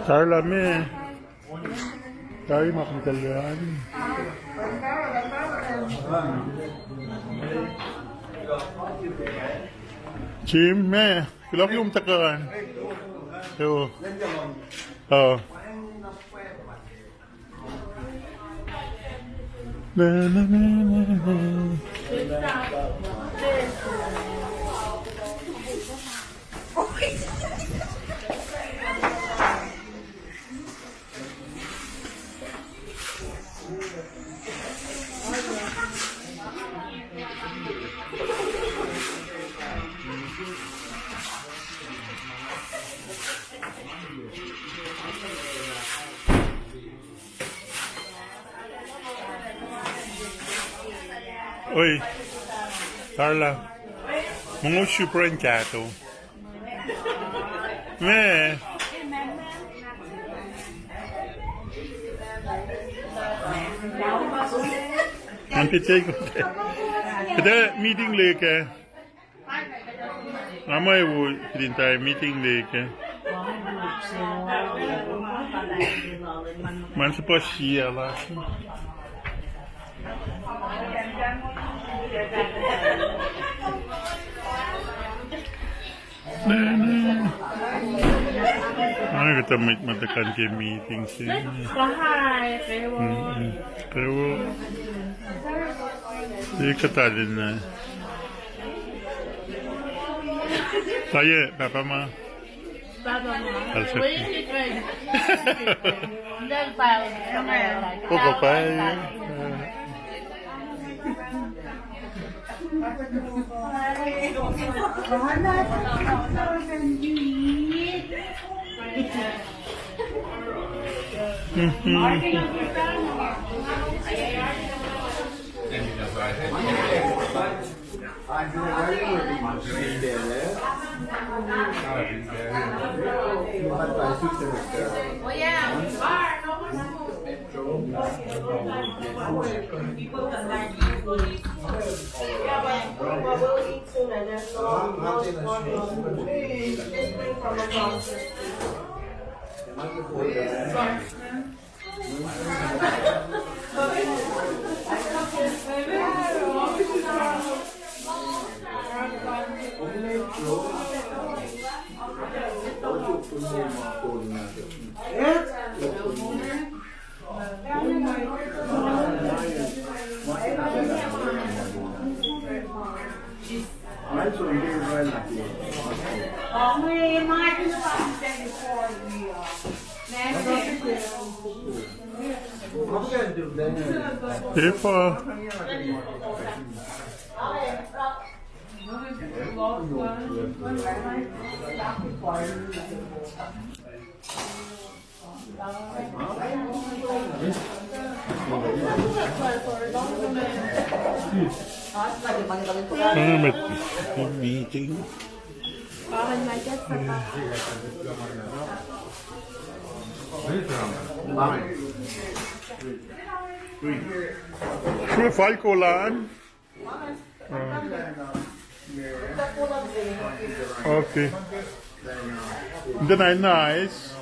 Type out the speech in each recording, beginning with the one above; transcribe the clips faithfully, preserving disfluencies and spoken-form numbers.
Carla me. Tari ma kom talan. Jim me. Kuloh ke kom tuhkuh an. Yo. Oh. Oi, Carla. Mongo super in kato. Me. An pete ko. Pete meeting leke. Nga muh wo kihtin tai meeting leke. Man se pa sia la. Nga kuhtuh mwet ma tuhkuh ke meeting se. Pahai, kewo. Mm, mm. Kewo. E kuhtuh lin na. Taye, papa ma. Papa ma. Alsep. Koko pai. Epa. Meeting. Sure, fal kolan. Uh, okay. Then I nice.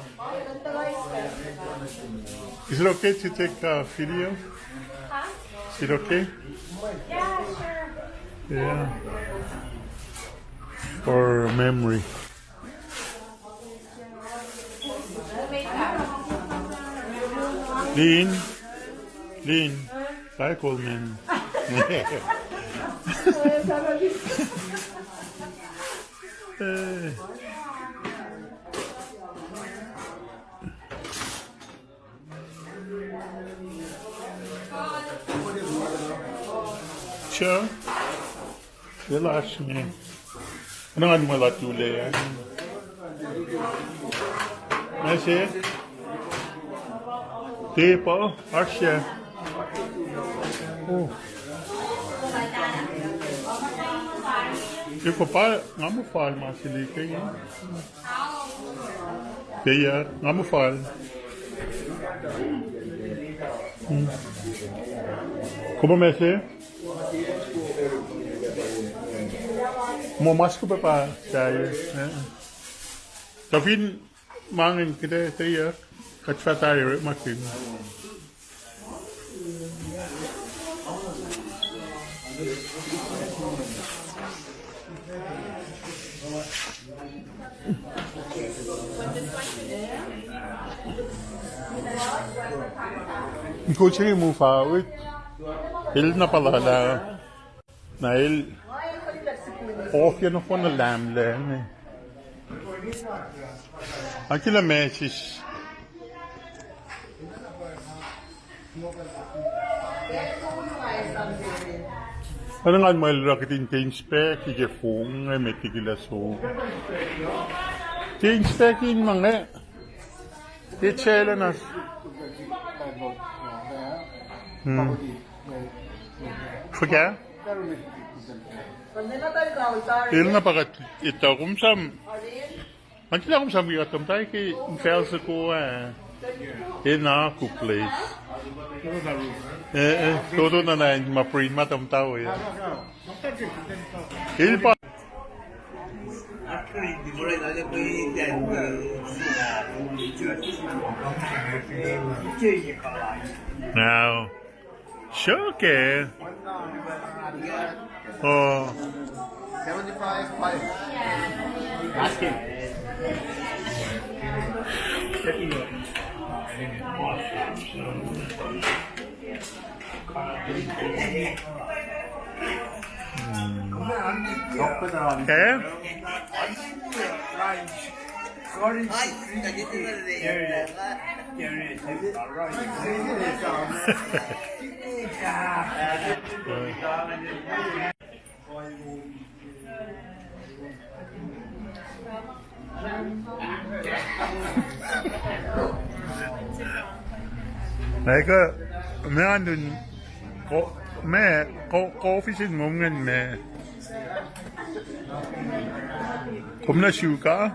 Is it okay to take a video? Huh? Is it okay? Yeah, sure. Yeah. For memory. Lin, Lin, tai kol men. Eh. Sure. Relax me. Angan ma la tule. Message. Tepa, asya. Oh. Tepa pa, nga muh fal ma sili ke. Ke ya, nga muh fal. Hmm. Kom message? Mo mas ku pa pa sahyac, eh. Tuh fin ma ingacn kuht ac teyuck, kuht fah tari orekmakihn. Kosri mufa wit. El na pa lala. Na el ohfyacn nohfohn na lamlac inge. Akihlen ma sis. Oacna ngan muh el oruh kihtin ten spec ke fong inge met liki lah so. Ten spec in ma inge. Ke sel na. Hmm. Fuhkah? El na pa kuht etuh kom sam. Until kom sam ke kuht tom tai ke fal soko ah. Ena ku place. Eh, eh, toto na na ma print ma tom tao ya. El pa. Now. Sure ke. Oh. Seventy-five five. Ask him. Eh? Na ekuh, ma anun, ko-, ma, ko-, kofi sin ngom ngan ma. Kom na suka?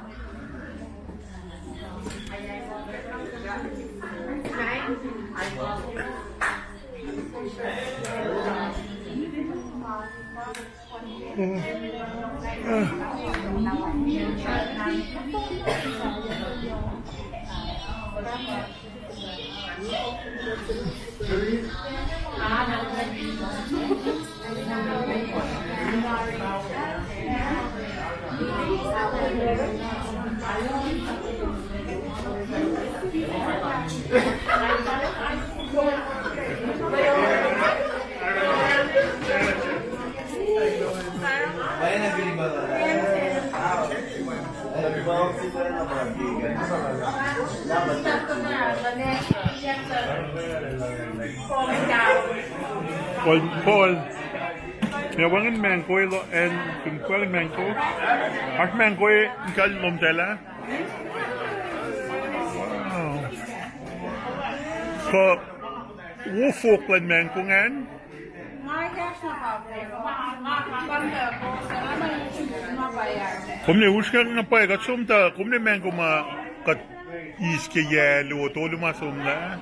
Paul, Paul. Ya wacngihn mango lo, acn, wacngihn mango. Oasr mango in kal lom tala. Wow. Kuh wo fok luhn mango ingacn? Kom ne usrnguck na pwacye, kuht som tuh, kom ne mango ma kuht eis ke yac luo tolu ma somlah.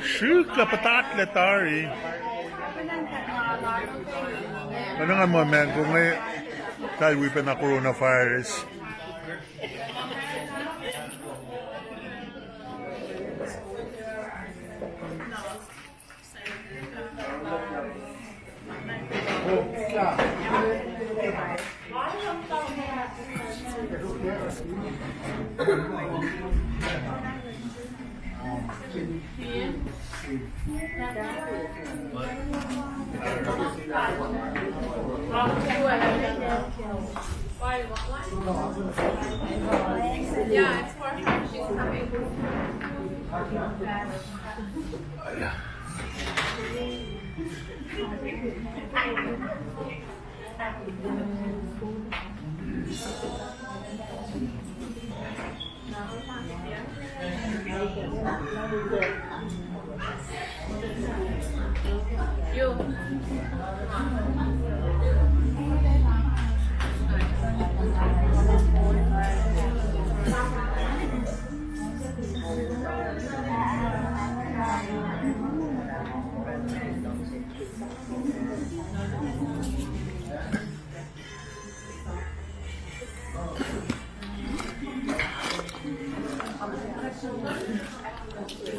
Srihk lah puhtatlac tari. Oacna ngan muh mango inge, kal wi pacna coronavirus.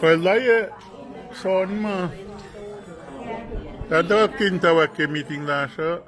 Pwacye, Son ma. Eltahl tuhkuh in tawak ke meeting lasr uh.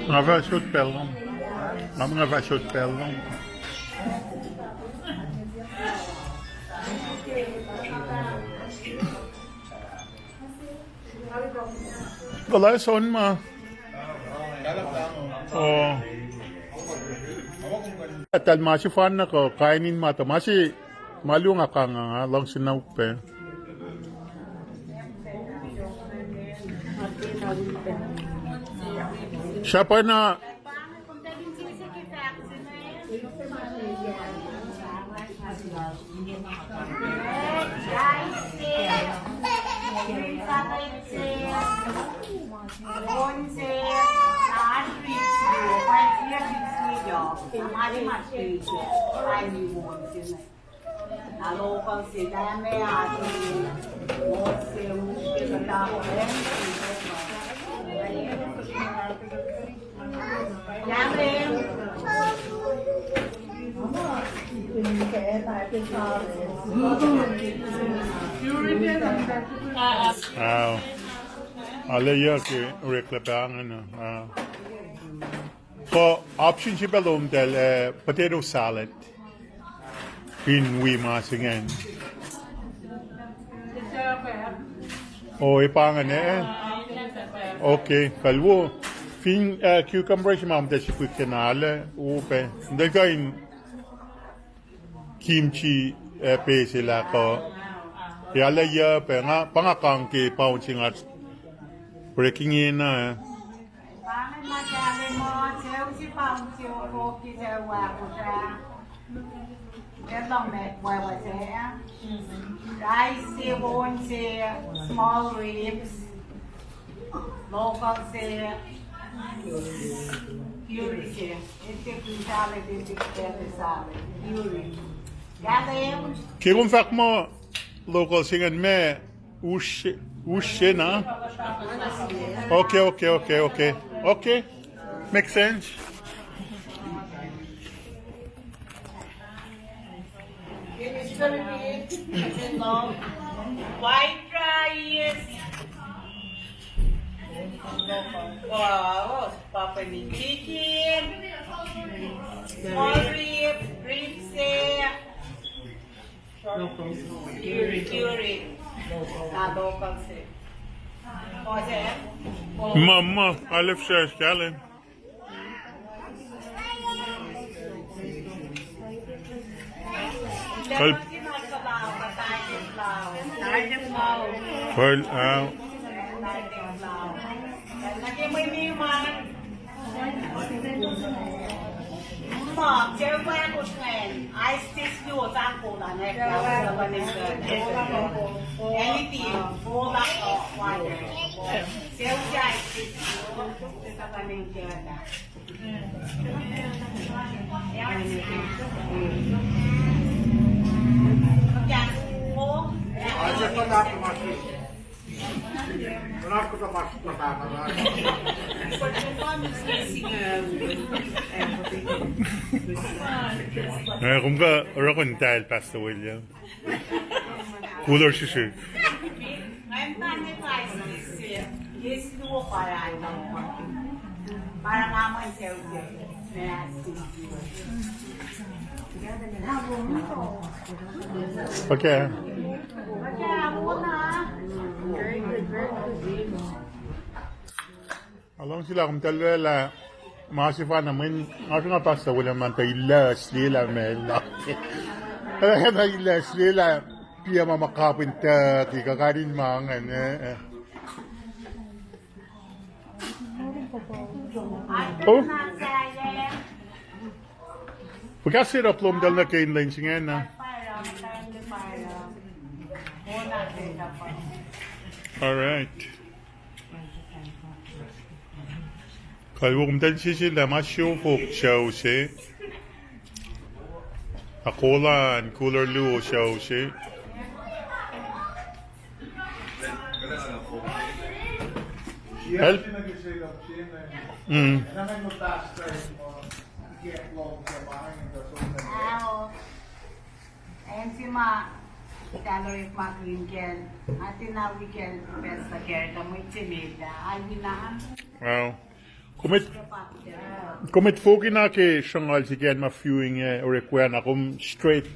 Nga fah sot pacl lom. Nga, nga fah sot pacl lom. Kuh lah Son ma. Oh. Eltahl ma sefanna kuh kain in ma tuh ma se ma luo nga kanga nga luhngse na upac. Sahp na Wow. Arlac yuck ke oreklac pahngana. Wow. Kuh option se pac lom tahl, eh, potato salad. Fin wi ma se ingacn. Oh, e pa ingacn, eh? Okay, kalwo. Fin, eh, cucumber se ma muhta sipwik ke na arlac wo pac. Ntel kuh in kimchi, eh, pac se lah kuh. E arlac yuc pac, nga, pa nga kang ke pound se nga breaking in, eh. Rice se, won se, small ribs, local se, curry se. Ete ku salad, ete ku salad, curry. Ke kom fahk muh local se ingacn ma Us, us na? Okay, okay, okay, okay. Okay. Makes sense. White rice. Wow, properly chicken. Small rib, rib se. Local. Curry. Curry. Ah, local se. Muh, muh, olive sauce, Alan. Kal-, kal-, ah. Eh, kom kuh orekma tahl, Pastor William. Cooler srihsrihk. Okay. Aluhngse lah komtahl lwelah ma sefanna mweyen nga sruhnga pastor William an tuh illac slela ma la. Elah illac slela pia ma ma kapin tuh ke kuh kain in ma ingacn, eh, eh. Oh. Fuhkah setup lomtahl nuh ke in lwen se ingena? All right. Kalwo, komtahl sesseslah ma siofok sucu se. Ac kolan cooler luo sucu se. Help. Mm. Acn se ma salary ma green kacl, atina wi kacl pacl se kacl, tuh mwet se met ah, alina. Wow. Kom mwet, kom mwet fokin ah ke sruhnguhl se ke acn ma viewing ah orek we ah, na kom straight,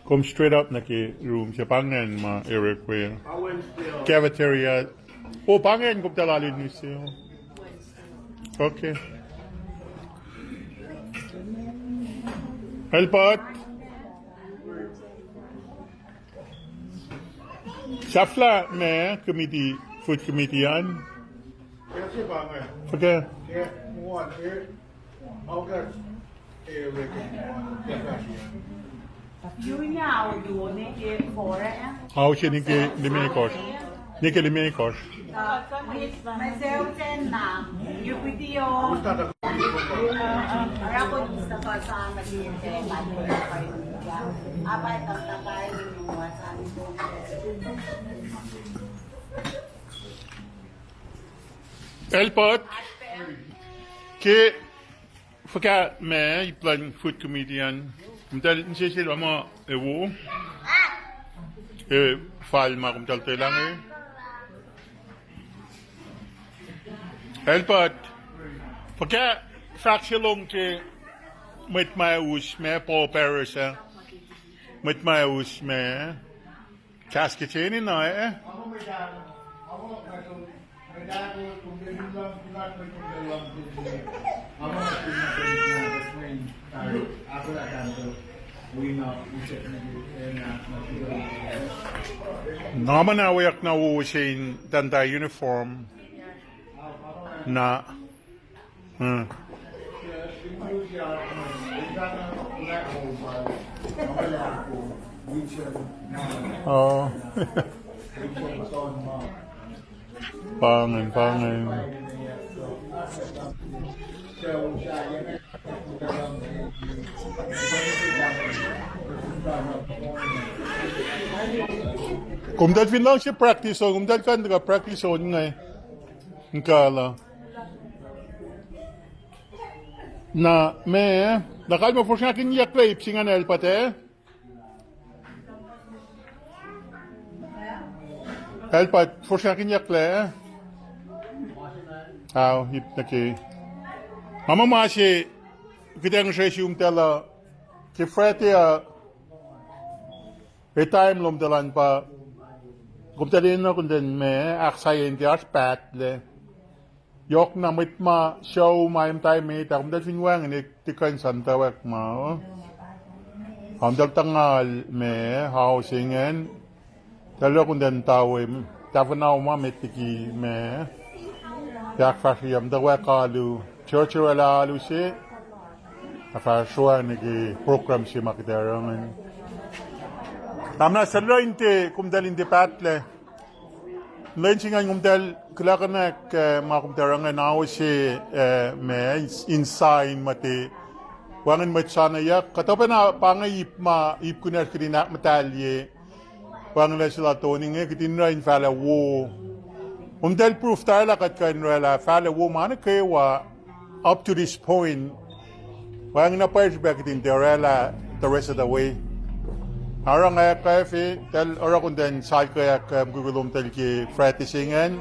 kom straight up nuh ke room se pa ingacn ma orek we ah. Cafeteria. Oh, pa ingacn komtahl lal in use. Okay. Help out. Sahflah ma committee, food committee an. Fuhkah? Ao se nuh ke limekohsr. Nuh ke limekohsr. Albert, ke fuhkah ma ip luhn food committee an? Komtahl insese lah ma ewo, e, fal ma komtahl tuh elange. Albert, fuhkah fahk se lom ke mwet ma us ma Paul Paris, eh? Mwet ma us ma, eh? Kahs ke se inge na, eh? Nga muh na wiyuck na wo se in tahntah uniform na. Hmm. Oh. Pa ingacn, pa ingacn. Komtahl fin luhngse practice on, komtahl kuh in tuhkuh practice on inge. Inkuhlah. Na, ma, na kalmac fosrngakihnyucklac ip se ingacn, Albert, eh? Albert, fosrngakihnyucklac, eh? Ao, ip nuh ke. Nga muh ma se, kuht ac ngihsre sum tala, ke Friday uh, e time lom talan pa, komtahl enenuh kuh in ten ma, ahksahyen ke oasr pahtlac. Yohk na mwet ma sucu ma emtai met ah, komtahl fin wacngihn, tiac kuh in sang muhtwacwacack ma, oh. Komtahl tuhngal ma, ao se ingacn, tahl oruh kuh in ten tawe, tahfuhna ma met liki ma, ahkfahsryeyuck muhtwacwacack alu, church orwaclah alu se, ac fahsr oacna ke program se ma kuht oruh ingacn. Tamna suhluh in tiac, komtahl in tiac pahtlac. Lwen se ingacn komtahl kuloh kunack, eh, ma komtahl oruh ingacn, ao se, eh, ma, in sign muhte. Wacngihn mwet soanoyak. Kuht oacpacna pa inge ip ma, ip kunacsr kuht in ahkmuhtahlye. Wacngihnlac se lal Tony inge, kuht in oruh in fahlac wo. Komtahl proof tari lah kuht kuh in orwaclah fahlac wo ma nuh kwewa. Up to this point, wacngihn na pwacye srihpac kuht in tiac orwaclah the rest of the way. Oruh nga ac kwacfe, tahl oruh kuh in ten salkweack, eh, mukwikwi lom tahl ke Friday se ingacn.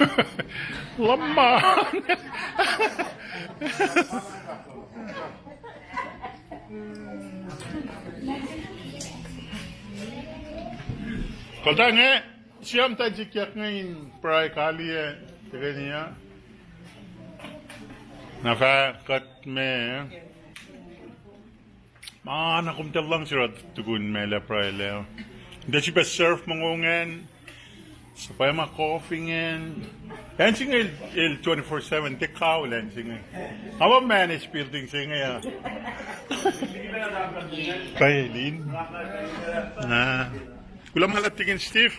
Luhman. Kuhtuh inge, siam tuh sikyak inge in pruhe kaliyac, tuhkweni ah. Na fah kuht me. Ma na kom tuh luhngse oruh tukun ma el ac pruhe lac. Tuh srihpac serve mongo ingacn. Suhpwacma coffee ingacn. Acn se inge el, el twenty-four seven, tiac kaul acn se inge. Nga pa manage building se inge ah. Pwacye lin. Ah. Kuloh ma luhlahp Deacon Steve.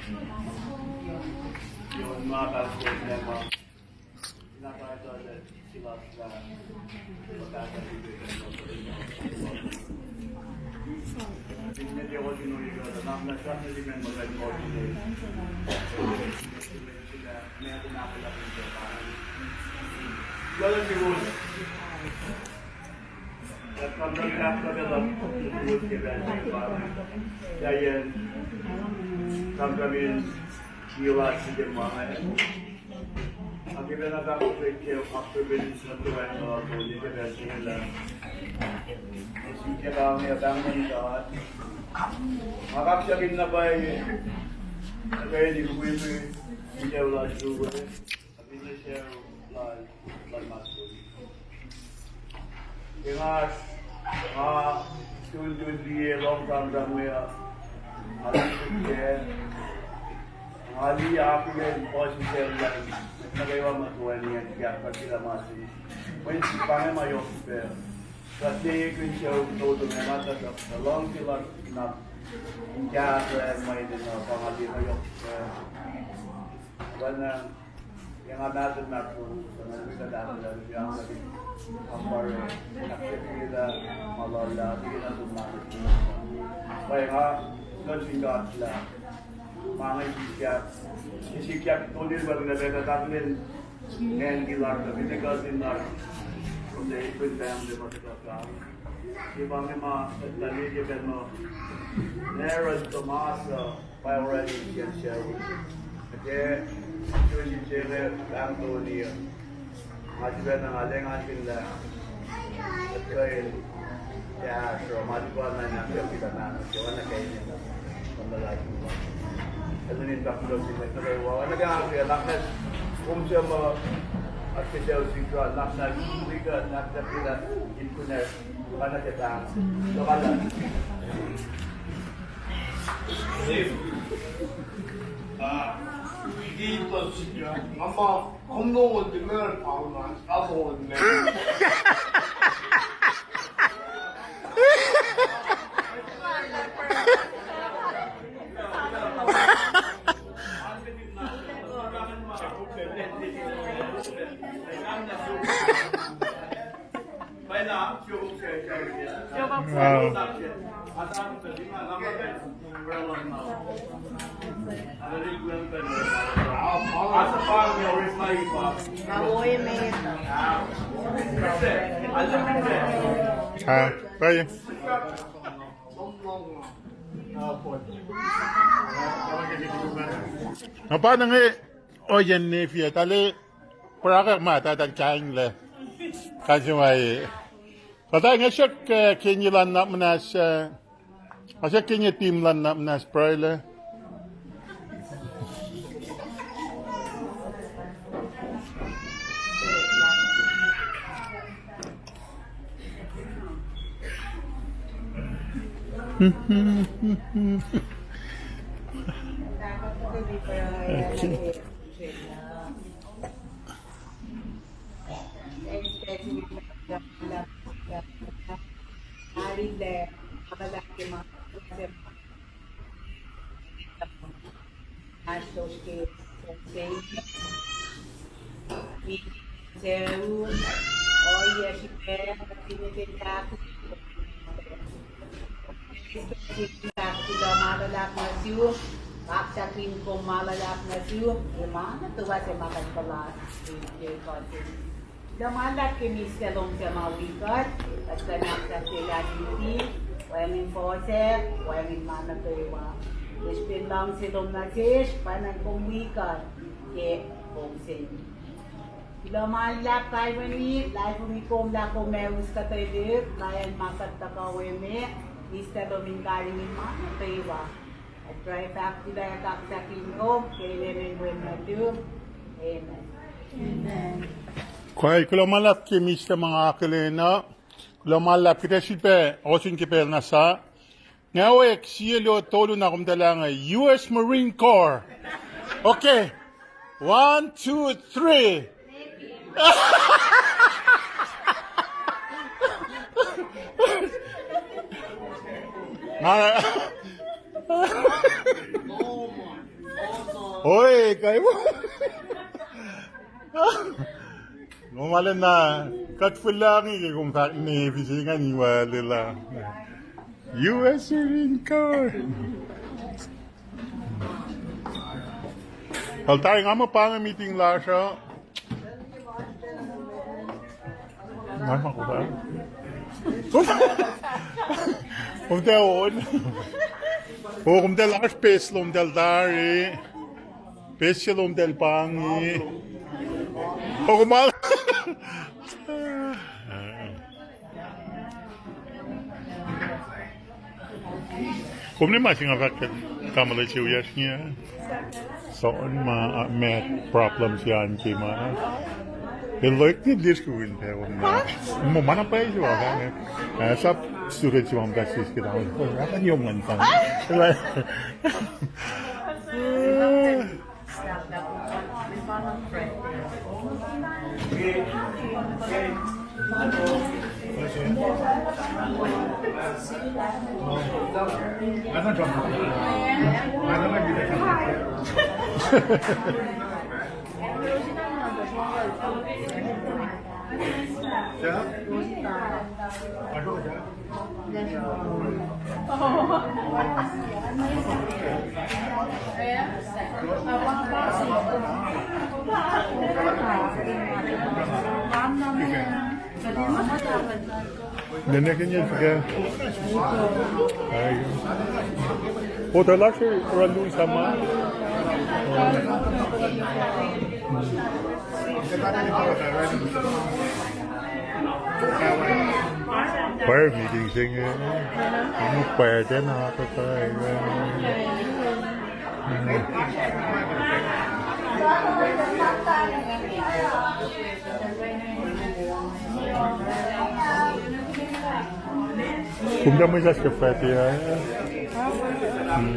Nga kaksakin na pwacye, na pwacye liki kukwe, in tewla suwe, akin ne se lal, lal Matson. Ke nga, nga tun tun liye long time somewhere, nga liye, nga liye akihlen puhsisacl lal, nuh kwewa ma toeni an, ke ahkfahsrye lah Matson. Mweyen pa inge ma yohk srihpac. Kuht ne ekihn sucu toto me ma tuh luhngse luhk na in kahsruh mweyen pa nga liye ma yohk srihpac. Oacna, ke nga mahtuh mahtuh, kuht ahkuhtweyac, kuht ahkuhtweyac, ahkpwacye, ahkfahsrye lah ma lal lah, ke na tuh mahtuh. Pwacye nga, kuht in God lah ma inge sikyak, sikyak tolil pa inge, kuht akihlen ngan ki lar, kuht in ekuh sin lar, from the April family, ma tuh kuht, ke pa inge ma, kuht liye ke pacl ma, Nerol Tomasa, pa orani ke sucu. Ke, ke sel, pahng toni, uh, ma sifacna nga leng asin lah, kuht kuh in, yeah, so ma sifacna in ahkfahsrye lah ma, ke oacna ke inen, uh, from the light. Enenuh in fahk kuloh sin mwet nuh kwewa, oacna ke nga ke, nuhnak muh, kom suc ma, uh, ke sucu sikra, nuhnak muh, wi kuht, nuhnak muh, in kunacsr, oacna ke pahng, so ma lah. Ah, pwacye. Na pa inge, ohiyac ne fia tale, pwacye ma ta, ta kaing le. Kasi ma e. Pata inge sek, eh, kenye lan na munas, eh, asek kenye team lan na munas pruhe le. Kuloh ma luhlahp nuh sum, kaksakin kom ma luhlahp nuh sum, ke ma nuhtuhwas ma kuht puhla ke kuht. Kuloh ma luhlahp ke mislac lom suc ma wi kuht, kuht kuh in ahksahfyelah liki, wacngihn fohsack, wacngihn ma nuh kwewa. Ke srihpen luhngse lom nuh sesr, pwacnwacng kom wi kuht ke kom se. Kuloh ma luhlahp kaimeni, luhlahlfongi kom lah kom ac us kuhtwelihk, layacn ma kuht tuhkuh we me, mislac lom in karihngihn ma nuh kwewa. Kuht pruhe fahk kuloh ac kaksakin kom ke inen Wen nuhtum. Amen. Kuloh ma luhlahp ke mislac ma nga akihlen uh. Kuloh ma luhlahp kuht ac sifilpac ohsun ke pacl na sa. Nga oek sie luo tolu na komtacl inge U S Marine Corps. Okay. One, two, three. Nga, Oi, kai. Kom ma lwen na, kuht fuhlangi ke kom fahk ne fisi ingacn iwaclila. U S Marine Corps. Al tari nga muh pa inge meeting lasr uh. Nga ma kuh. Kom tiac on. O, kom tiac lasr pes lom tiac tari. Pes se lom tiac pangi. O, kom al. Kom ne ma se nga fahk kac, tamuhlwel se wiyacsr inge. So on ma, uh, ma problem se an ke ma. El loik ti lis kuin pe on ma. Mo mana pa isi wa ka. Eh, sap student se ma mta sis ke tamuhlwel. Apa ni om ngan tang. Nene ke nien fuhkah? Ai. Hotel lasr oruh luhn sama. Choir meeting se inge. Choir ten a kata. Kom ta mwesis ke fat ya. Hmm.